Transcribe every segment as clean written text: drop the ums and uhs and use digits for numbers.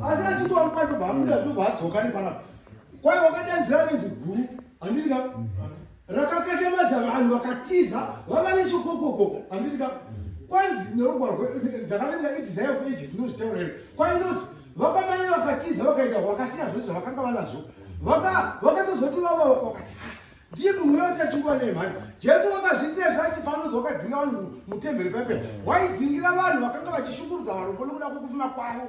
Asi achingova mukati ndobva abuda ndobva adzoka nepanapa. Kwai wakadaidzira nenzwi guru, handiti ka? Rakakahlemadza vanhu vakatiza vava nechokokoko, handiti ka? Kwanzi nerugwaro ndakaverenga iDesire of Ages inozvitaura here. Kwainoti vakamanya vakatiza vakaenda vakasiya zvose zvavakanga vanazvo. Vakatozoti vava vakati ah, ndiye munhu uya wati achingova nemhani. Jesu wakazviitira zvachi panonzi wakadzinga vanhu mutemberi paipe. Waidzingira vanhu vakanga vachishungurudza varombo nokuda kwokufuma kwavo.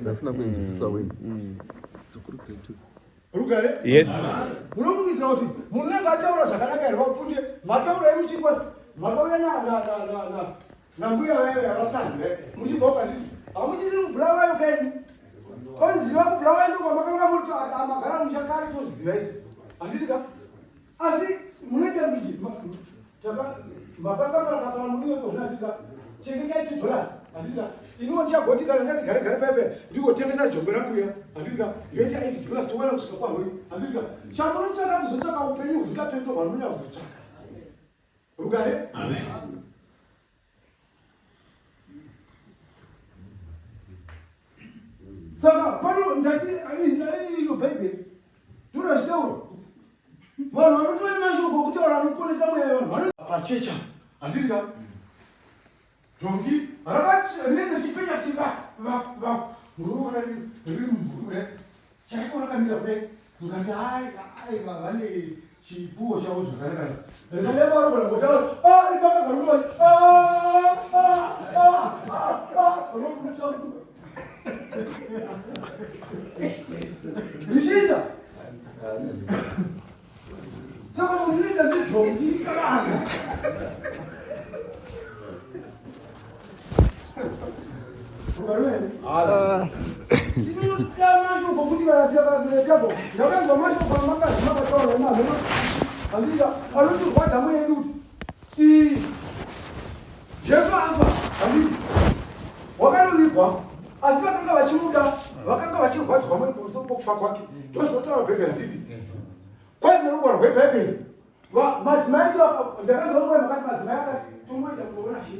Ndasina kuenzwisisa weni. Dzokoredzai tu. Rugare? Yes. Munofungidzira kuti munenge ataura zvakanaka here vapfunde mataura emuchikwa makauya nambuya vaya vavasandi muchibva ukati hamuchisiri kuBulawayo kaini oziva kuBulawayo ndokwamakanga muri magara muchakare toziva izvi handiti ka asi munoita miji makanga muriwe kozvina chengetai $2 handiti ka iniwo ndichagoti kana ndati gare gare paipe ndigotengesa jongwe rangu riya handiti ka ndoita $8 towana kusvika kwahoi handiti ka chamunotsvaka kuzotsvaka upenyu husingaperi ndobva kuzotsvaka rugare. Saka pano ndati iro bhaibheri ndorachitaura vanhu vanotora nemashoko okutaura anoponesa mweya yevanhu pachecha handiti ka dhongi rinenge richipenya kuti va va va munoona riri mumvuri kudai chaiko rakamira kudai mukati ai ai vane chipfuwo chavo zvakanaka rikadai ngotaura ipakagaruka richiita saka munhu unoita sedhongi kana tinoda mashoko kuti kana tabo ndakanzwa mashoko amakazi makataura nemazvo handika anotirwadza mweya yedu kuti Jesu afa handiti wakanovigwa asi vakanga vachimuda vakanga vachirwadzwa mweya pamusoro pokufa kwake ndozvinotaura bhaibheri handiti kwanzi nerugwaro rwebhaibheri madzimai ndakanzwa nguva makati madzimai akati tongoenda kunoona she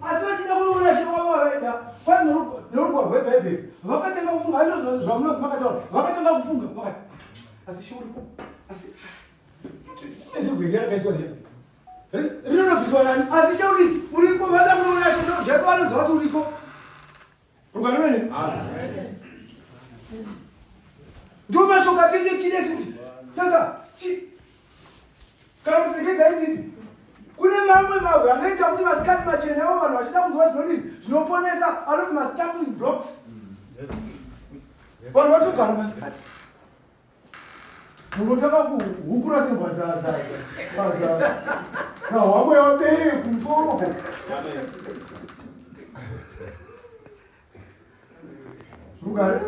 asi vachida kunoona she wavo vavaida kwanzi nerugwaro rwebhaibheri vakatanga kufunga andizvo zvamunozi makataura vakatanga kufunga vakati asi she uripo asi nezigwiri rakaiswa riya rinonobviswa nani asi cheuri uriko vada kunoona she Jesu vanoziva kuti uriko rugare rwenyu ndo mashoko atinge tine futi saka kana kuti regedzai nditi kune mamwe mabwe anoita kuti masikati machena avo vanhu vachida kunzwa zvinodini zvinoponesa anonzi mastumbling blocks vanhu vatogara masikati munotanga kuhukura sembwa dzahwamwe yabere kumusoro rugare.